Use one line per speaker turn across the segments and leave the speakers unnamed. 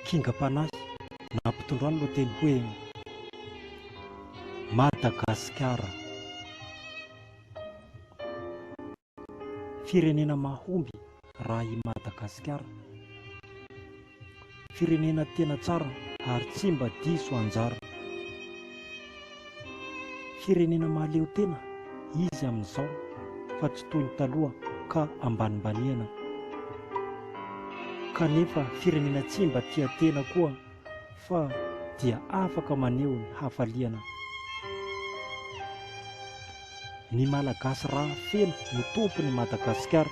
Kingam-panahy nampitondrany lohateny hoe Madagasikara. Firenena mahomby raha i Madagasikara. Firenena tena tsara ary tsy mba diso anjara. Firenena mahaleo tena izy amin'izao fa tsy toy ny taloha ka ambanimbaniana. Kanefa firenena tsy mba tia tena koa fa dia afaka maneho ny hafaliana. Ny Malagasy ra feno no tompon'i Madagasikara.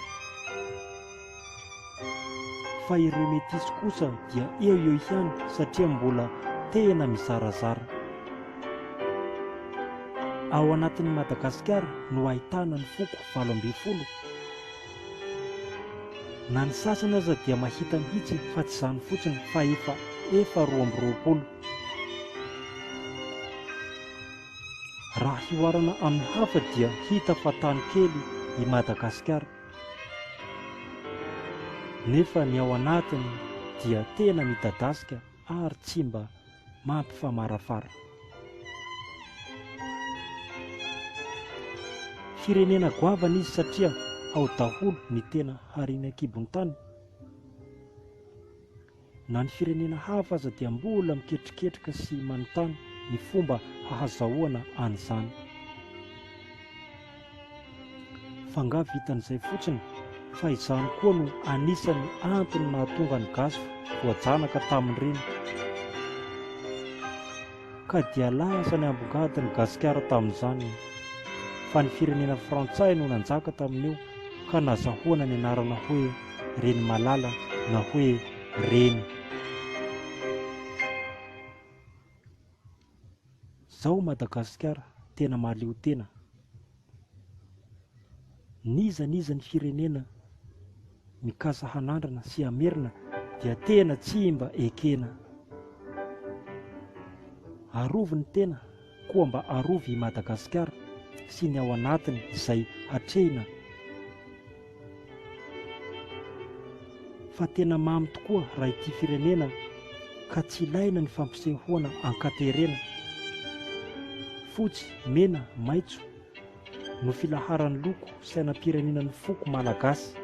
Fa ireo metisy kosa dia eo eo ihany satria mbola tena mizarazara. Ao anatin'i Madagasikara no ahitana ny foko 18. Na ny sasany aza dia mahita mihitsy fa tsy izany fotsiny fa efa efa 22. Raha hihoarana amin'ny hafa dia hita fa tany kely i Madagasikara. Nefa ny ao anatiny dia tena midadasika ary tsy mba mampifamarafara. Firenena goavana izy satria ao daholo ny tena harena an-kibon'ny tany. Na ny firenena hafa aza dia mbola miketriketrika sy manontany ny fomba hahazahoana an'izany. F'angaha vitan'izay fotsiny fa izany koa no anisan'ny antony nahatonga ny gasy voajanaka tamin'ireny ka dia lasa ny ambongadin'i Gasikara tamin'izany fa ny firenena frantsay no nanjaka tamin'io ka nazahoana ny anarana hoe Reny Malala na hoe Reny. Zao Madagasikara tena mahaleo tena. N'iza n'iza ny firenena mikasa hanandrana sy hamerina dia tena tsy mba ekena. Arovy ny tena koa mba arovy i Madagasikara sy ny ao anatiny izay hatrehina Fa tena mamy tokoa raha ity firenena ka tsy ilaina ny fampisehoana ankaterena. Fotsy, mena, maitso no filaharan'ny loko sainam-pirenena ny foko malagasy.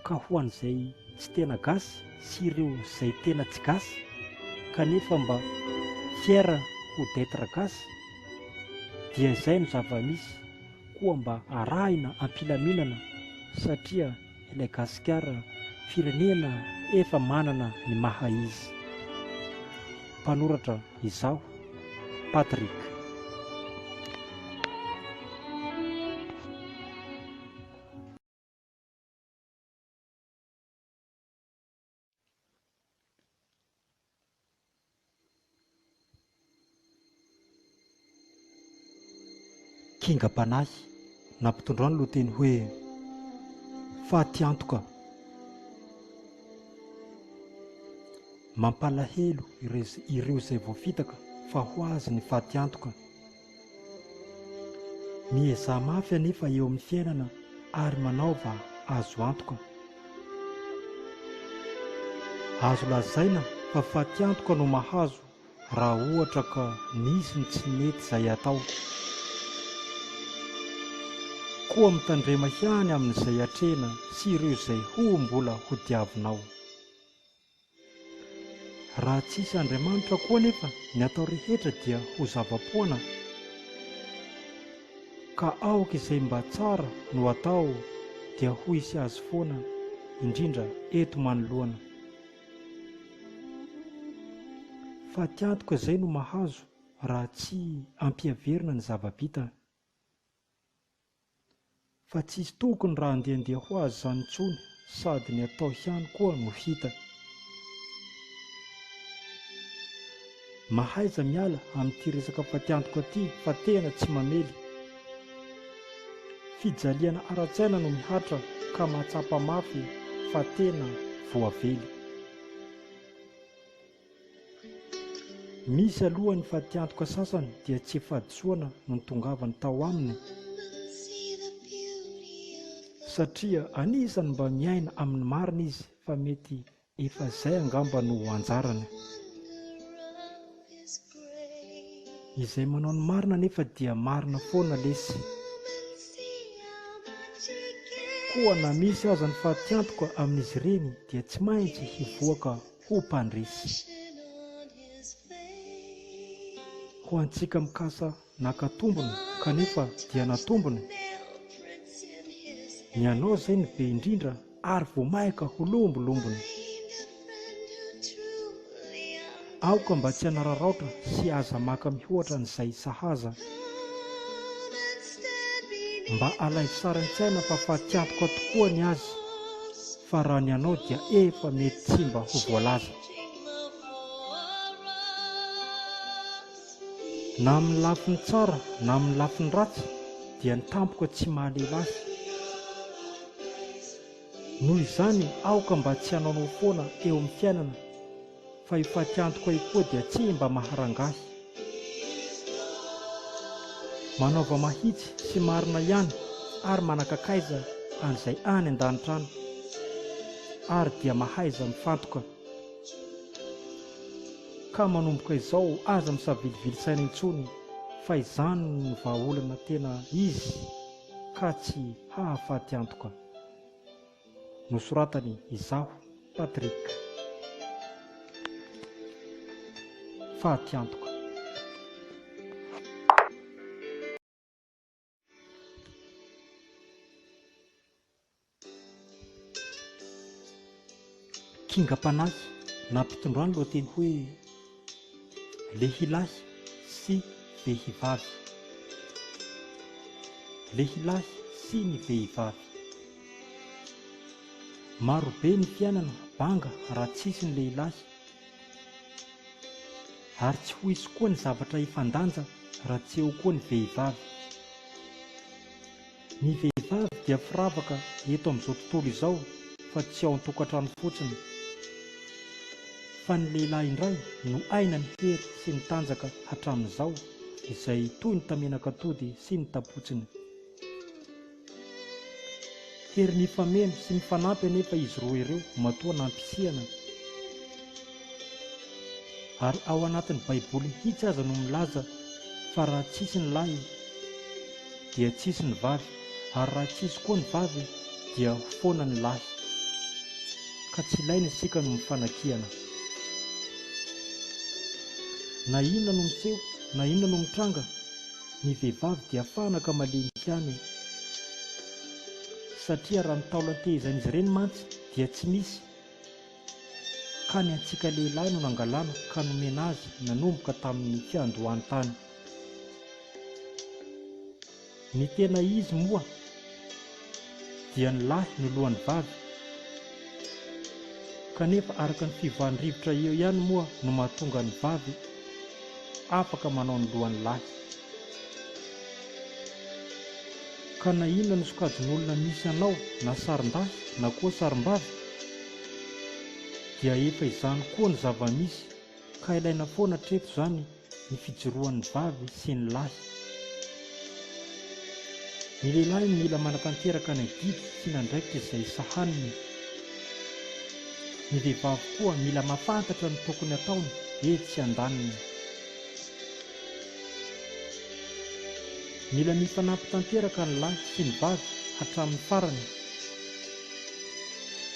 Ka ho an'izay tsy tena gasy sy ireo izay tena tsy gasy kanefa mba fier ho d'etre gasy dia izay no zava-misy koa mba arahina am-pilaminana satria ilay Gasikara firenena efa manana ny maha izy. Mpanoratra izaho, Patrick. Kingam-panahy, nampitondrany lohateny hoe Fatiantoka. Mampalahelo ireo izay voafitaka fa ho azy ny fatiantoka. Miezaha mafy anefa eo amin'ny fiainana ary manaova azo antoka. Azo lazaina fa fatiantoka no mahazo raha ohatra ka nisy ny tsy nety izay atao. Koa mitandrema ihany amin'izay atrehina sy ireo izay ho mbola hodiavinao. Raha tsisy Andriamanitra koa anefa ny atao rehetra dia ho zava-poana, ka aoka izay mba tsara no atao dia ho hisy azy foana indrindra eto manoloana. Fatiantoka izay no mahazo raha tsy ampihaverina ny zava-bita. Fa tsisy tokony raha andehandeha ho azy zany intsony sady ny atao ihany koa no hita. Mahaiza miala amin'ity resaka fatiantoka ty fa tena tsy mamely. Fijaliana ara-tsaina no mihatra ka mahatsapa mafy fa tena voavely. Misy aloha ny fatiantoka sasany dia tsy fahadisoana no nitongavany tao aminy satria anisany mba miaina amin'ny marina izy fa mety Efa izay angamba no anjarany. Izay manao ny marina anefa dia marina foana lesy. Koa na misy aza ny fatiantoka amin'izy ireny dia tsy maintsy hivoaka ho mpandresy. Ho antsika mikasa naka tombony kanefa dia natombony, ny anao izay no be indrindra ary vao mainka ho lombolombony. Aoka mba tsy hanararaotra sy aza maka mihoatra an'izay sahaza. Mba alaivo sary an-tsaina fa fatiantoka tokoa ny azy fa raha ny anao dia efa mety tsy mba ho voalaza. Na amin'ny lafiny tsara na amin'ny lafiny ratsy dia ny tampoka tsy mahalehilahy. Noho izany aoka mba tsy hanaonao foana eo amin'ny fiainana fa io fatiantoka io koa dia tsy mba maharangahy. Manaova mahitsy sy marina ihany ary manakakaiza an'izay any an-danitra any ary dia mahaiza mifantoka. Ka manomboka izao aza misavilivily saina intsony fa izany no vahaolana tena izy ka tsy hahafaty antoka. Nosoratany izaho Patrick. Faty antoka. Kingam-panahy nampitondrany lohateny hoe Lehilahy sy Vehivavy. Lehilahy sy ny vehivavy. Marobe ny fiainana banga raha tsisy ny lehilahy. Ary tsy ho hisy koa ny zavatra hifandanja raha tsy eo koa ny vehivavy. Ny vehivavy dia firavaka eto amin'izao tontolo izao fa tsy ao an-tokantrano fotsiny. Fa ny lehilahy indray no aina ny hery sy ny tanjaka hatramin'izao izay toy ny tamenak'atody sy ny tapotsiny. Hery mifameno sy mifanampy anefa izy roa ireo matoa nampisiana. Ary ao anatin'ny baiboly mihitsy aza no milaza fa raha tsisy ny lahy dia tsisy ny vavy ary raha tsisy koa ny vavy dia ho foana ny lahy. Ka tsy ilaina isika no mifanakihana. Na inona no miseho na inona no mitranga, ny vehivavy dia fanaka malemy ihany satria raha ny taolan-tehezan'izy ireny mantsy dia tsy misy ka ny antsika lehilahy no nangalana ka nomena azy nanomboka tamin'ny fiandohany tany. Ny tena izy moa dia ny lahy no lohan'ny vavy kanefa araka ny fivoahan'ny rivotra eo ihany moa no mahatonga ny vavy afaka manao ny lohan'ny lahy. Ka na inona no sokajin'olona misy anao na sarin-dahy na koa sarim-bavy dia efa izany koa ny zava-misy Ka ilaina foana hatreto izany ny fijoroan'ny vavy sy ny lahy. Ny lehilahy mila manatanteraka ny adidy sy ny andraikitra izay sahaniny. Ny vehivavy koa mila mahafantatra ny tokony ataony etsy andaniny. Mila mifanampy tanteraka ny lahy sy ny vavy hatramin'ny farany.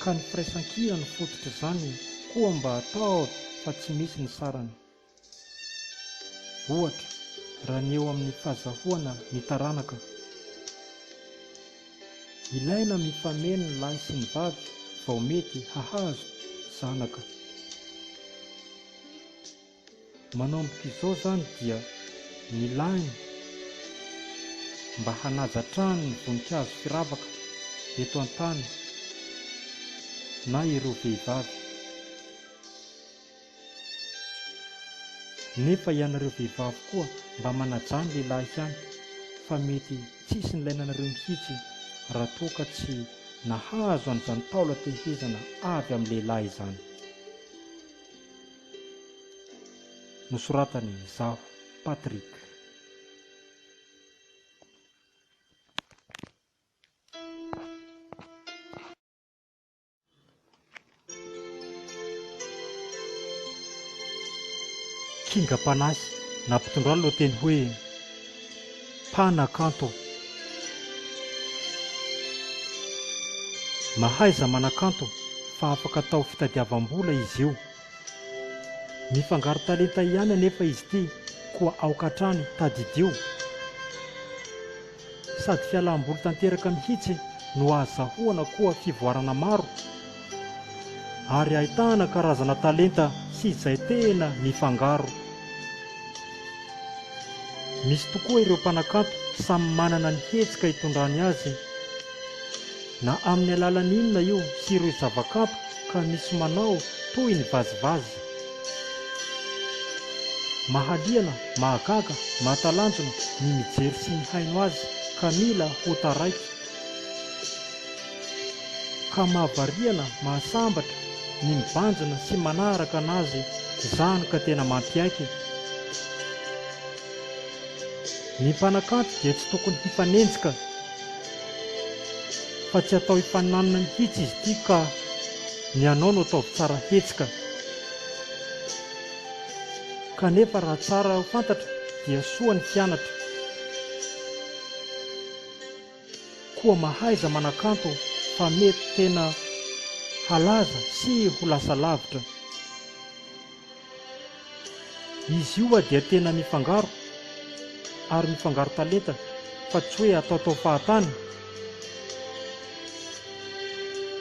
Ka ny firaisankina no fototr'izany koa mba ataovy fa tsy misy ny sarany. Ohatra, raha ny eo amin'ny fahazahoana ny taranaka. Ilaina mifameno ny lahy sy ny vavy vao mety hahazo zanaka. Manomboka izao izany dia ny lahiny mba hanaja hatrany ny voninkazo firavaka eto an-tany na ireo vehivavy. Nefa ianareo vehivavy koa mba manajà ny lehilahy ihany fa mety tsisy nilaina anareo mihitsy raha toa ka tsy nahazo an'izany taolan-tehezana avy amin'ny lehilahy izany. Nosoratan'i Izaho Patrick. Kingam-panahy nampitondra ny lohateny hoe Mpanakanto. Mahaiza manakanto fa afaka atao fitadiavam-bola izy io. Mifangaro talenta ihany anefa izy ity koa aoka hatrany tadidio. Sady fialam-boly tanteraka mihitsy no ahazahoana koa fivoarana maro ary ahitana karazana talenta sy izay tena mifangaro. Misy tokoa ireo mpanakanto samy manana ny hetsika itondrany azy na amin'ny alalan'ny inona io sy ireo zavakanto ka misy manao toy ny vazivazy. Mahaliana, mahagaga, mahatalanjona ny mijery sy mihaino azy ka mila ho taraiky. Ka mahavariana, mahasambatra ny mibanjina sy manaraka anazy izany ka tena mampiaiky. Ny mpanakanto dia tsy tokony hifanenjika fa tsy atao hifaninanana mihitsy izy ity ka ny anao no ataovy tsara hetsika. Kanefa raha tsara ho fantatra dia soa ny fianatra. Koa mahaiza manakanto fa mety tena halaza sy ho lasa lavitra. Izy io dia tena mifangaro ary mifangaro talenta fa tsy hoe ataotao fahatany.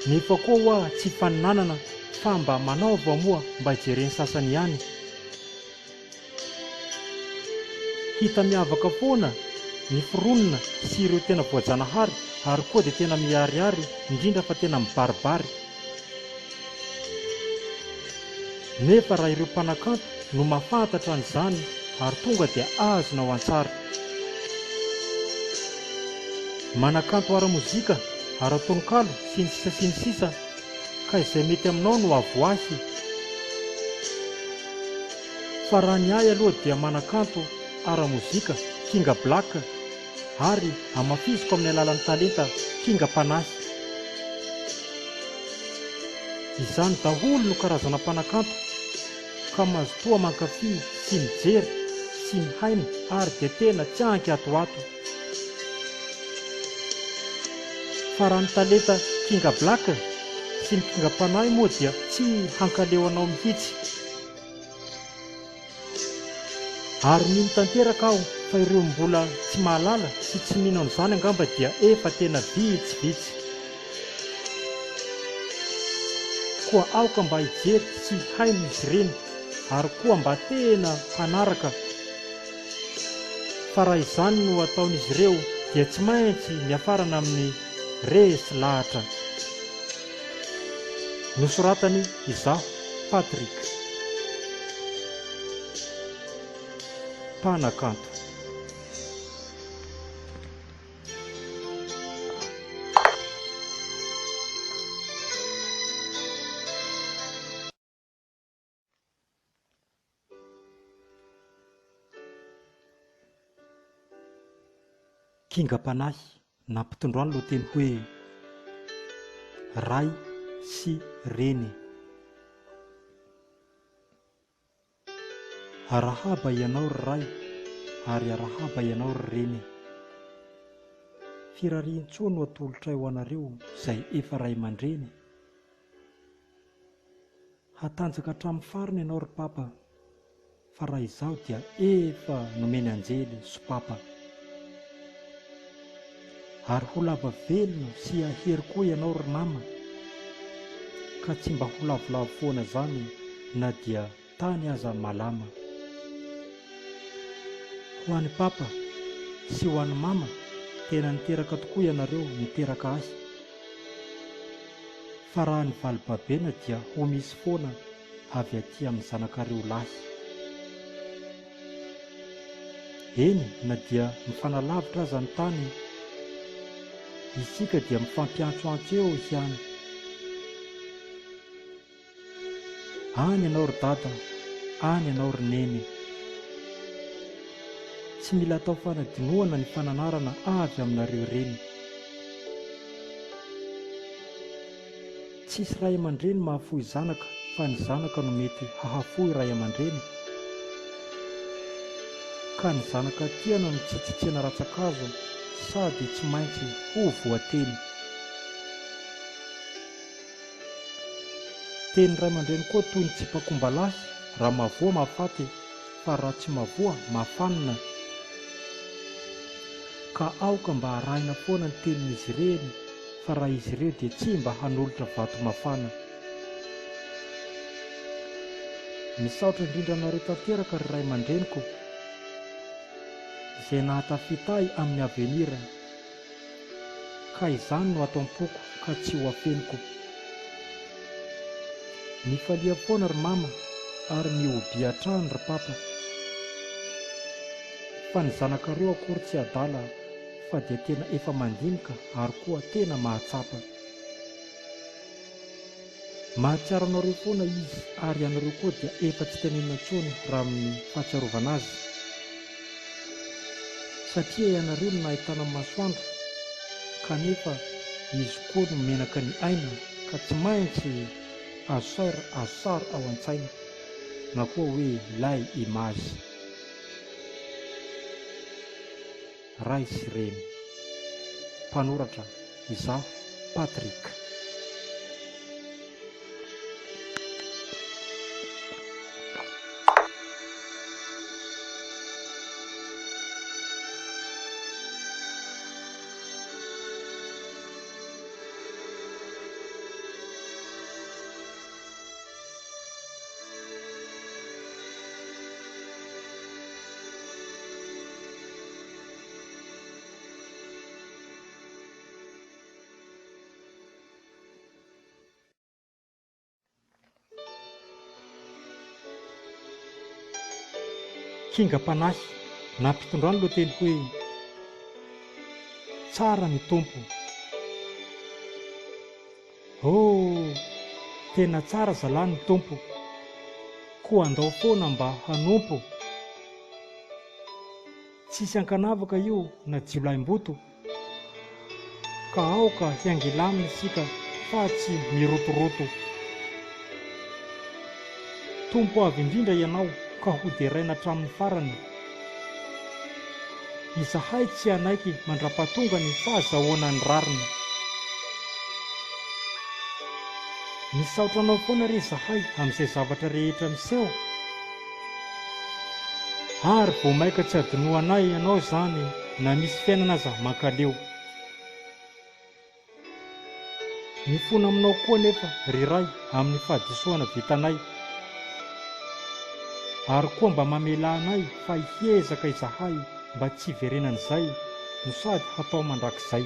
Nefa koa hoa tsy ifaninanana fa mba manaova moa mba jeren'ny sasany ihany. Hita miavaka foana ny foronina sy ireo tena voajanahary ary koa dia tena miharihary indrindra fa tena mibaribary. Nefa raha ireo mpanakanto no mahafantatra an'izany ary tonga dia azonao an-tsary. Manakanto ara-mozika, ara-tononkalo, sy ny sisa sy ny sisa ka izay mety aminao no avoahy. Fa raha ny ahy aloha dia manakanto ara-mozika, Kinga Black, ary amafisiko amin'ny alalan'ny talenta kingam-panahy. Izany daholo no karazana mpanakanto ka mazotoa mankafy sy mijery sy mihaino ary dia tena tsy ankiatoato. Fa raha ny talenta kinga black sy ny kingam-panahy moa dia tsy hankaleo anao mihitsy. Ary mino tanteraka aho fa ireo mbola tsy mahalala sy tsy mino an'izany angamba dia efa tena vitsivitsy. Koa aoka mba hijery sy hihaino izy ireny ary koa mba tena hanaraka fa raha izany no ataon'izy ireo dia tsy maintsy miafarana amin'ny resy lahatra. Nosoratany izaho Patrick. Mpanakanto. Kingam-panahy nampitondra ny lohateny hoe Ray sy Reny. Arahaba ianao ry Ray ary arahaba ianao ry Reny. Firarian-tsoa no atolotray ho anareo izay efa ray aman-dreny. Hatanjaka hatramin'ny farany ianao ry Papa fa raha izaho dia efa nomeny anjely sopapa. Ary ho lava velona sy hahery koa ianao ry nama ka tsy mba ho lavolavo foana zany na dia tany aza malama. Ho an'i Papa sy ho an'i Mama tena niteraka tokoa ianareo niteraka ahy. Fa raha ny valibabena dia ho misy foana avy aty amin'ny zanakareo lahy. Eny na dia mifanalavitra aza ny tany, isika dia mifampiantsoantso eo ihany. Any ianao ry dada, any ianao ry neny. Tsy mila atao fanadinoana ny fananarana avy aminareo ireny. Tsisy ray aman-dreny mahafoy zanaka fa ny zanaka no mety hahafoy ray aman-dreny. Ka ny zanaka tiana no tsy tsitsiana rantsan-kazo sady tsy maintsy ho voateny. Teny ray aman-dreny koa toy ny tsipakombalahy, raha mahavoa mahafaty fa raha tsy mahavoa mahafanina. Ka aoka mba arahina foana ny tenin'izy ireny fa raha izy ireo dia tsy mba hanolotra vato mafana. Misaotra indrindra anareo tanteraka ry ray aman-dreniko izay nahatafita ahy amin'ny avenir. Ka izany no ato am-poko ka tsy ho afeniko. Mifalia foana ry mama ary mihobia hatrany ry papa. Fa ny zanakareo akory tsy adala fa dia tena efa mandinika ary koa tena mahatsapa. Mahatsiaro anareo foana izy ary ianareo koa dia efa tsy tenenina intsony raha amin'ny fahatsiarovana azy. Satria ianareo no nahitana ny masoandro kanefa izy koa no menaka ny aina ka tsy maintsy azo saira azo sary ao an-tsaina na koa hoe lay image. Ray sy reny. Mpanoratra, izaho Patrick. Kingam-panahy nampitondrany lohateny hoe Tsara ny Tompo. Oh! Tena tsara zalahy ny Tompo. Koa andao foana mba hanompo. Tsisy ankanavaka io na jiolahimboto ka aoka hiangilamina isika fa tsy mirotoroto. Tompo avo indrindra ianao ka ho deraina hatramin'ny farany. Izahay tsy hanaiky mandrapatonga ny fahazahoana ny rariny. Misaotra anao foana re izahay amin'izay zavatra rehetra miseho. Ary vao maika tsy adinoanay ianao izany na misy fiainana aza mankaleo. Mifona aminao koa anefa ry Ray amin'ny fahadisoana vitanay. Ary koa mba mamelà anay fa hiezaka izahay mba tsy hiverenan'izay no sady hatao mandrakizay.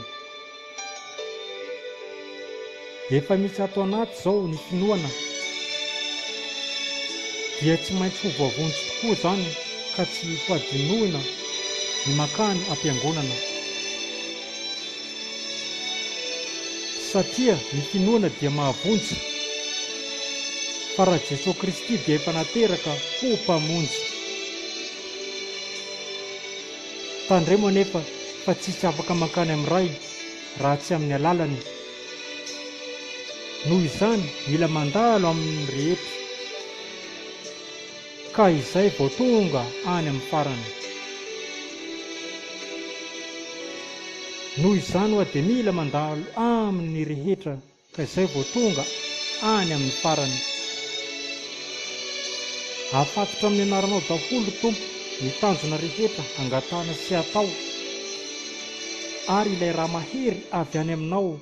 Efa misy ato anaty izao ny finoana dia tsy maintsy ho voavonjy tokoa izany ka tsy ho hadinoina ny mankany am-piangonana. Satria ny finoana dia mahavonjy fa raha Jesoa Kristy dia efa nateraka ho Mpamonjy. Tandremo anefa fa tsisy afaka mankany amin'ny Ray raha tsy amin'ny alalany. Noho izany mila mandalo amin'ny rehetra ka izay vao tonga any amin'ny farany. Noho izany hoa dia mila mandalo amin'ny rehetra. Ka izay vao tonga any amin'ny farany. Afatotra amin'ny anaranao daholo ry Tompo ny tanjona rehetra angatahana sy atao, ary ilay ra mahery avy any aminao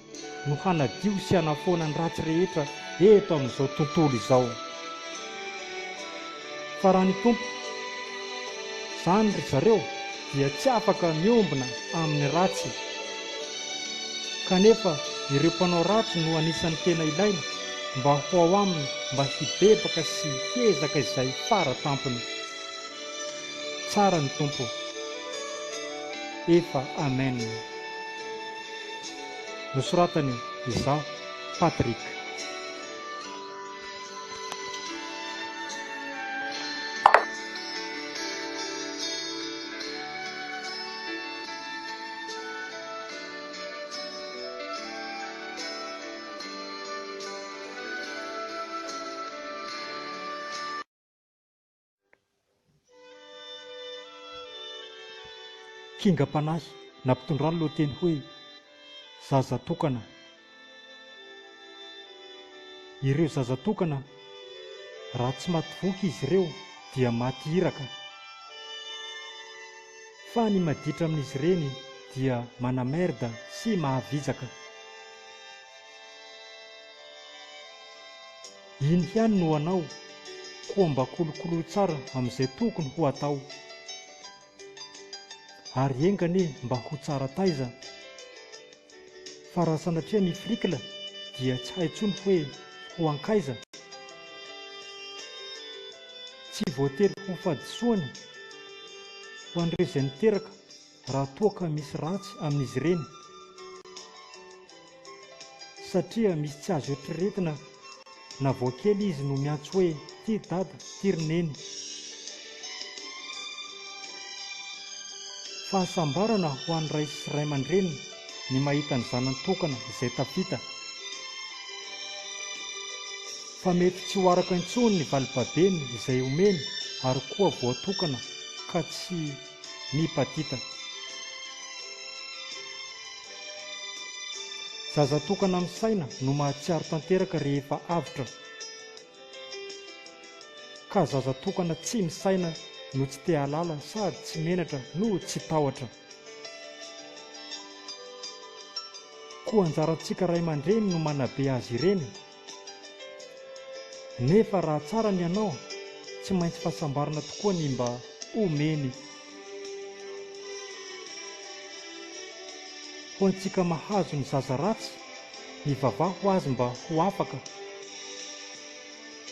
no hanadio sy hanafoana ny ratsy rehetra eto amin'izao tontolo izao. Fa raha ny Tompo, zany ry zareo dia tsy afaka miombona amin'ny ratsy. Kanefa ireo mpanao ratsy no anisan'ny tena ilaina mba ho ao aminy mba hibebaka sy hiezaka izay fara tampony. Tsara ny Tompo. Efa Amen. Nosoratany izaho Patrick. Kingam-panahy nampitondrany lohateny hoe Zaza tokana. Ireo zaza tokana, raha tsy maty voky izy ireo dia maty iraka. Fa ny maditra amin'izy ireny dia manamerda sy mahavizaka. Iny ihany no anao, koa mba kolokoloy tsara amin'izay tokony ho atao. Ary enga anie mba ho tsara taiza. Fa raha sanatria mifrikla dia tsy hay tsony hoe ho ankaiza? Tsy voatery ho fahadisoany ho an'ireo izay niteraka raha toa ka misy ratsy amin'izy ireny. Satria misy tsy azo eritreretina na vao kely izy no miantso hoe ty ry dada, ty ry neny. Fahasambarana ho an'ny ray sy ray aman-dreny ny mahita ny zanany tokana izay tafita. Fa mety tsy ho araka intsony ny valibabeny izay omeny ary koa voatokana ka tsy mipatita. Zaza tokana misaina no mahatsiaro tanteraka rehefa avotra. Ka zaza tokana tsy misaina no tsy te hahalala sady tsy menatra no tsy tahotra. Koa anjarantsika ray aman-dreny no manabe azy ireny. Nefa raha tsara ny anao, tsy maintsy fahasambarana tokoa ny mba omeny. Ho antsika mahazo ny zaza ratsy, mivavaha ho azy mba ho afaka.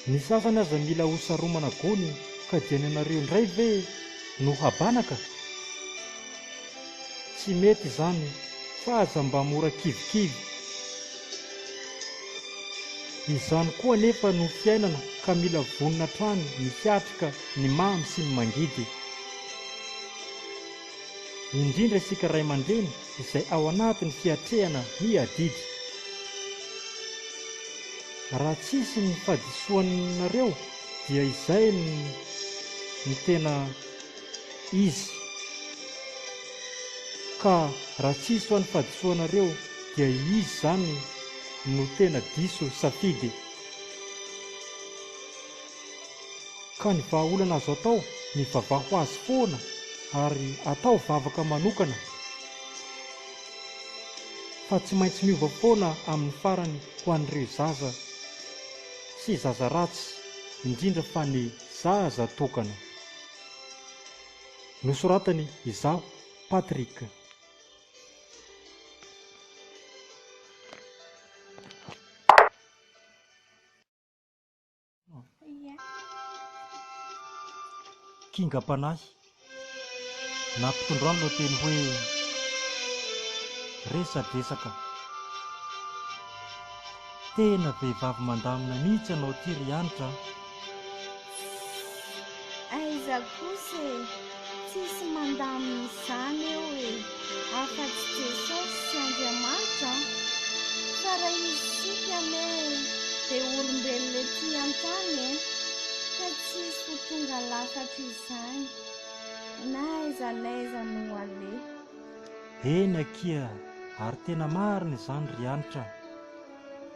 Ny sasany aza mila ho saromana gony ka dia ny anareo indray ve no habanaka? Tsy mety izany fa aza mba mora kivikivy. Izany koa anefa no fiainana ka mila vonona hatrany ny hiatrika ny mamy sy ny mangidy. Indrindra isika ray aman-dreny izay ao anatin'ny fiatrehana ny adidy. Raha tsisy ny fahadisoanareo dia izay no tena izy. Ka raha tsisy hoa ny fahadisoanareo dia izy izany no tena diso safidy. Ka ny vahaolana azo atao, mivavaha ho azy foana ary atao vavaka manokana fa tsy maintsy miova foana amin'ny farany ho an'ireo zaza sy zaza ratsy, indrindra fa ny zaza tokana. Nosoratany izaho Patrick. Kingam-panahy. Nampitondrany lohateny hoe Resadresaka. Tena vehivavy mandamina mihitsy ianao ity ry Hanitra a!
Aiza kosa e! Tsisy mandamina izany eo e! Afa-tsy Jesosy sy Andriamanitra an! Fa raha isika anie dia olombelona ety an-tany e! Ka tsisy ho tonga lafatra izany na aiza n'aiza no aleha.
Eny akia, ary tena marina izany ry Hanitra a!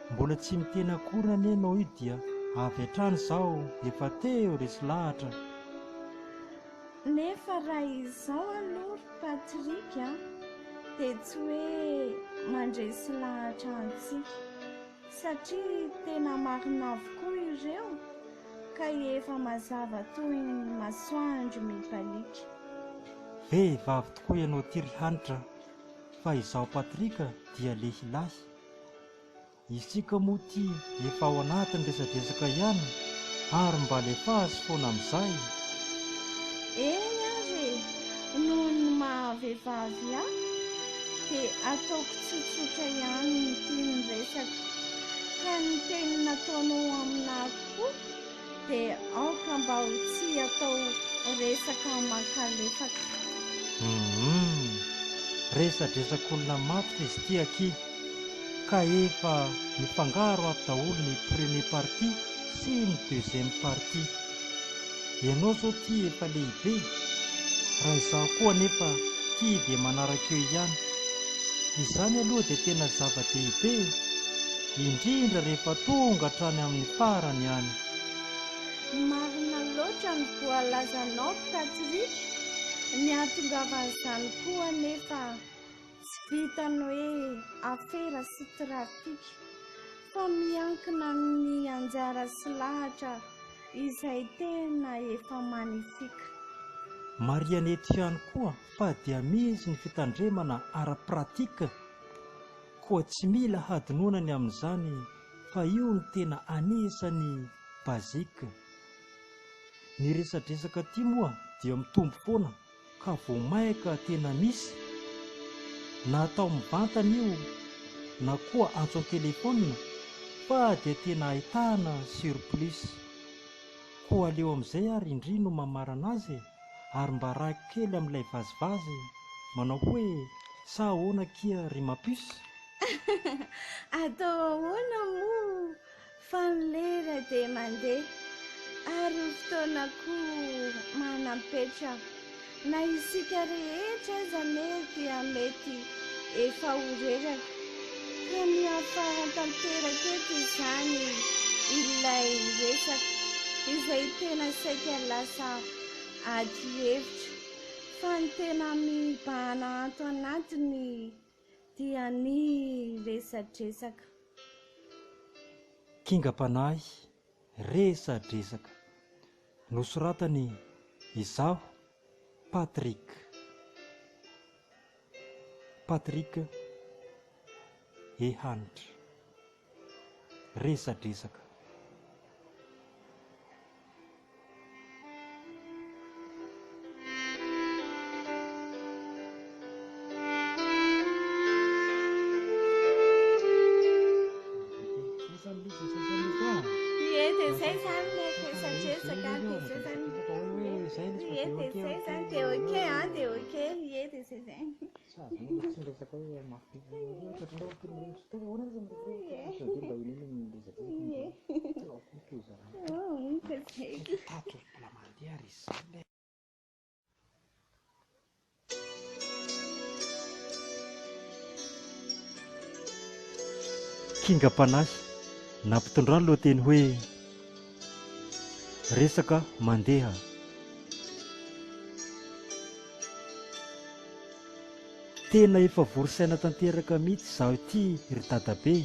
Mbola tsy miteny akory anie ianao io dia avy hatrany izaho efa te ho resy lahatra.
Nefa raha izao aloha ry Patrick a, dia tsy hoe mandresy lahatra antsika satria tena marina avokoa ireo ka efa mazava toy ny masoandro mibaliaka.
Vehivavy tokoa ianao ity ry Hanitra fa izaho Patrick dia lehilahy. Isika moa ty efa ao anatin'ny resadresaka ihany ary mba alefaso foana amin'izay.
Eny ary e! Noho ny maha vehivavy ahy dia ataoko tsotsotra ihany ny tiany resaka. Ka ny teny nataonao aminà koa Dia aoka mba ho tsy atao resaka mankalefaka.
Humm! Resadresak'olona matotra izy ity akia! Ka efa mifangaro ato daholo ny premier partie sy ny deuxième partie. Ianao zao ty efa lehibe, raha izaho koa anefa ity dia manaraka eo ihany. Izany aloha dia tena zava-dehibe, indrindra rehefa tonga hatrany amin'ny farany any.
Marina loatra ny voalazanao Patrick, ny hahatongavan'izany koa anefa tsy vitan'ny hoe afera sy trafika fa miankina amin'ny anjara sy lahatra izay tena efa magnifique.
Marihana eto ihany koa fa dia misy ny fitandremana ara-pratique koa tsy mila hadinoana ny amin'izany fa io no tena anisan'ny basique. Ny resadresaka aty moa dia mitombo foana ka vao maika tena misy, na atao mivantana io na koa antso an-telefaonina fa dia tena ahitana surplus. Koa aleo amin'izay ary indry no mamarana azy e, ary mba arahiko kely amin'ilay vazivazy manao hoe sa ahoana akia ry ma puce?
Atao ahoana moa Fa ny lera dia mandeha ary ny fotoana koa manam-petra. Na isika rehetra aza anie dia mety efa ho reraka. Ka miafara tanteraka eto izany ilay resaka izay tena saika lasa ady hevitra. Fa ny tena mibahana ato anatiny dia ny resadresaka.
Kingam-panahy, resadresaka. Nosoratany Izaho, Patrick. Patrick E. Hanitra. Resadresaka.
Ie dia zay zany le resadresaka dia zay zany. Ie dia zay zany dia ok an dia ok ie dia zay zany.
Kingam-panahy, nampitondrany lohateny hoe Resaka mandeha. Tena efa vory saina tanteraka mihitsy izaho ity ry dadabe.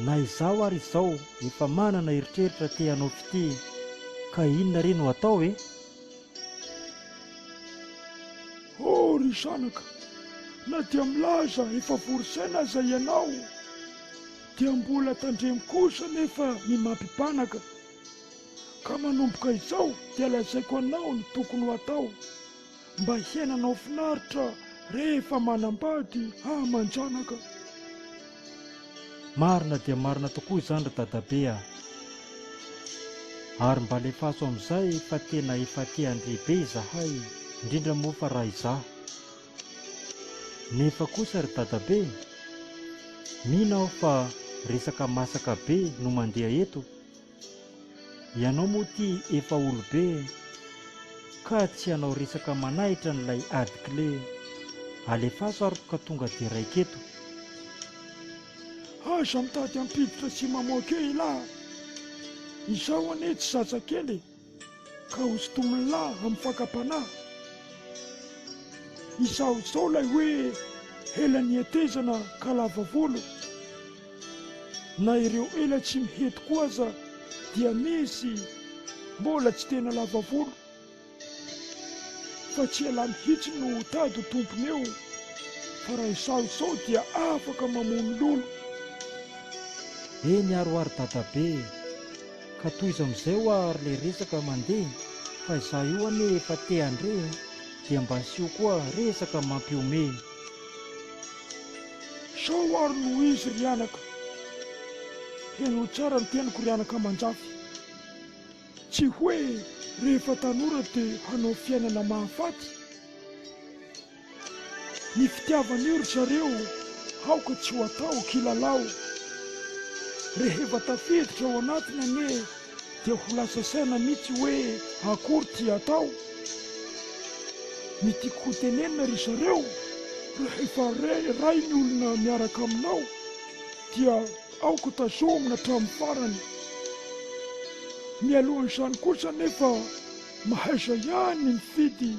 Na izaho ary izao efa manana eritreritra te hanao fitia ka inona re no atao e?
Oh ry zanaka, na dia milaza efa vory saina aza ianao dia mbola tandremo kosa nefa ny mampibanaka. Ka manomboka izao dia lazaiko anao ny tokony ho atao. Mba hiainanao finaritra rehefa manambady aman-janaka.
Marina dia marina tokoa izany ry dadabe a! Ary mba alefaso amin'izay fa tena efa te handre be izahay, indrindra moa fa raha izaho. Nefa kosa ry dadabe, mino aho fa resaka masaka be no mandeha eto. Ianao moa ty efa olobe ka tsy hanao resaka manaitra an'ilay ady kle. Alefaso ary ka tonga de raiketo.
Aza mitady hampiditra sy mamoaka eo elah. Izaho anie tsy zazakely e. Ka ho sintomin'lah amin'ny fakam-panahy. Izaho izao ilay hoe ela nihetezana ka lava volo. Na ireo ela tsy mihety koa aza dia misy mbola tsy tena lava volo. Fa tsy elah mihitsy no tady ho tompony eo fa raha izaho izao dia afaka mamono lolo.
Eny ary hoa ry dadabe e! Ka tohizo amizay hoa ary le resaka mandeha fa izaho io anie efa te handre e! Dia mba asio koa resaka mampihomehy.
Sao ary no izy ry anaka. Henoy tsara ny teniko ry anaka aman-jafy. Tsy hoe rehefa tanora dia hanao fiainana mahafaty. Ny fitiavana io ry zareo aoka tsy ho atao kilalao. Rehefa tafiditra ao anatiny anie dia ho lasa saina mitsy hoe akory ty atao. Ny tiako ho tenenina ry zareo, rehefa ray ny olona miaraka aminao dia aoka tazomina hatramin'ny farany. Mialohan'izany kosa anefa mahaiza ihany ny mifidy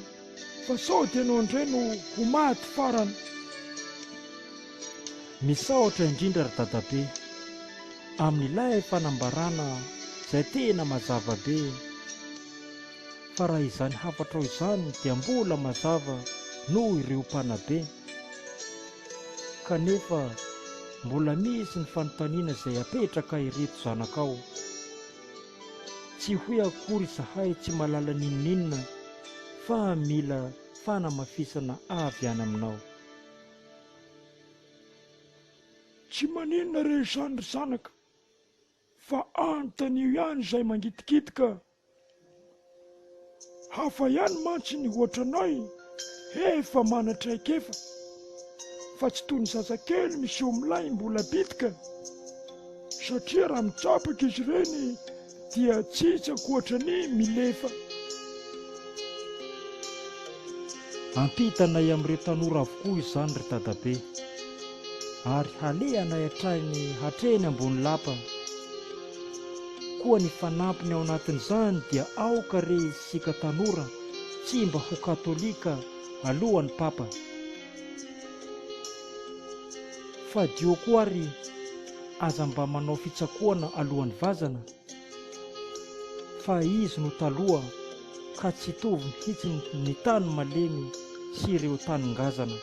fa sao dia ianao indray no ho maty farany.
Misaotra indrindra ry dadabe amin'ilay fanambarana izay tena mazava be. Fa raha izany hafatrao izany dia mbola mazava noho ireo mpanabe. Kanefa mbola misy ny fanontaniana izay apetraka ireto zanakao. Tsy hoe akory izahay tsy mahalala n'inon'inona fa mila fanamafisana avy any aminao.
Tsy maninona re izany ry zanaka fa anontanio ihany izay mangitikitika. Hafa ihany mantsy ny hoatranay efa mana-traikefa fa tsy toy ny zazakely miseho milay mbola bitika satria raha mitsapaka izy ireny dia tsitsy ankoatra ny milefa.
Ampitanay amin'ireo tanora avokoa izany ry dadabe ary halehanay hatrany hatreny ambony lapa. Koa ny fanampiny ao anatin'izany dia aoka re isika tanora tsy mba ho katolika alohan'ny Papa. Fadio koa ary aza mba manao fitsakoana alohan'ny vazana fa izy no taloha ka tsy hitovy mihitsy ny tany malemy sy ireo tany ngazana.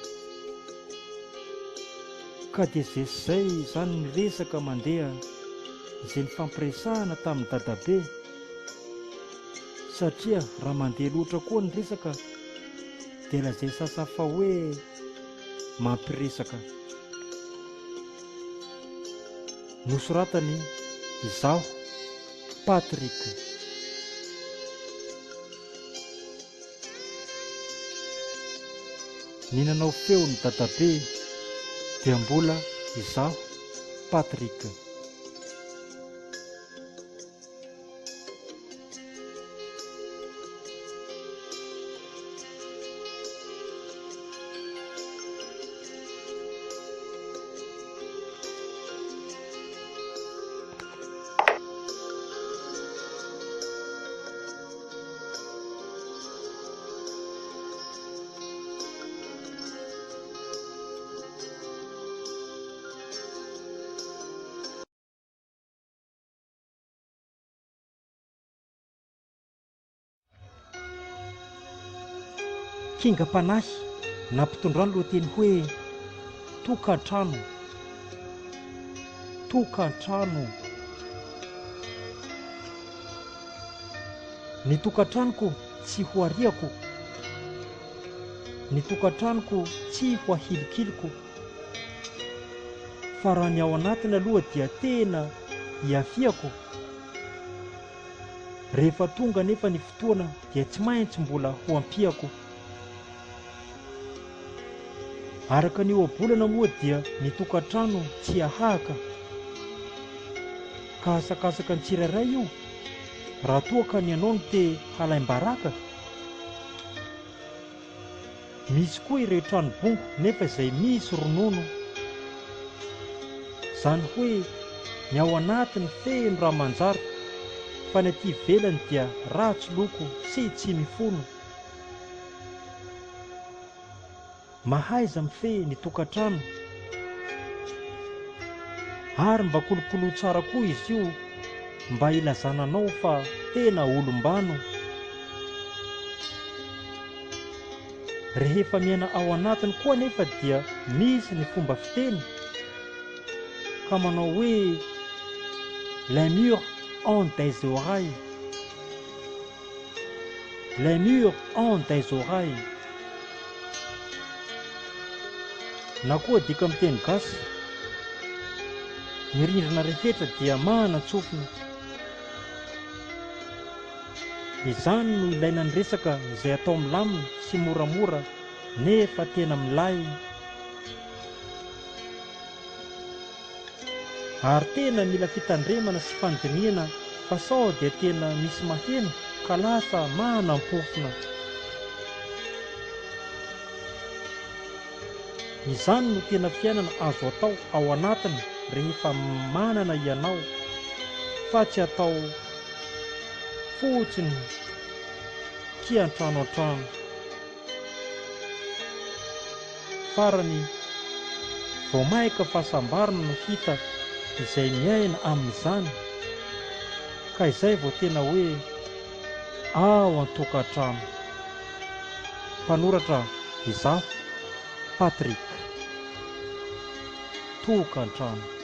Ka dia zay sy zay izany ny resaka mandeha izay nifampiresahana tamin'i dadabe satria raha mandeha loatra koa ny resaka dia lazay sasa fa hoe mampiresaka. Nosoratany izaho Patrick. Ny nanao feo ny dadabe dia mbola izaho Patrick. Kingam-panahy nampitondrany lohateny hoe Tokantrano. Tokantrano. Ny tokantranoko tsy ho ariako, ny tokantranoko tsy ho ahilikiliko, fa raha ny ao anatiny aloha dia tena ihafiako, rehefa tonga anefa ny fotoana dia tsy maintsy mbola ho ampiako. Araka ny ohabolana moa dia ny tokantrano tsy ahahaka ka asakasaka ny tsirairay io raha toa ka ny anao no te halaim-baraka. Misy koa ireo trano bongo nefa izay misy ronono. Izany hoe ny ao anatiny feno raha manjary fa ny aty ivelany dia ratsy loko sy tsy mifono. Mahaiza mifehy ny tokantrano ary mba kolokoloy tsara koa izy io mba hilazana anao fa tena olom-bano. Rehefa miaina ao anatiny koa anefa dia misy ny fomba fiteny ka manao hoe les murs ont des oreilles. Les murs ont des oreilles. Na koa adika amin'ny teny gasy, ny rindrina rehetra dia manan-tsofina. Izany no ilaina ny resaka izay atao milamina sy moramora nefa tena milay. Ary tena mila fitandremana sy fandinihana fa sao dia tena misy maheno ka lasa manampofona. Izany no tena fiainana azo atao ao anatiny rehefa manana ianao fa tsy atao fotsiny kiantrano an-trano. Farany, vao mainka fahasambarana no hita izay miaina amin'izany ka izay vao tena hoe ao an-tokantrano. Mpanoratra izaho, Patrick. Tokantrano.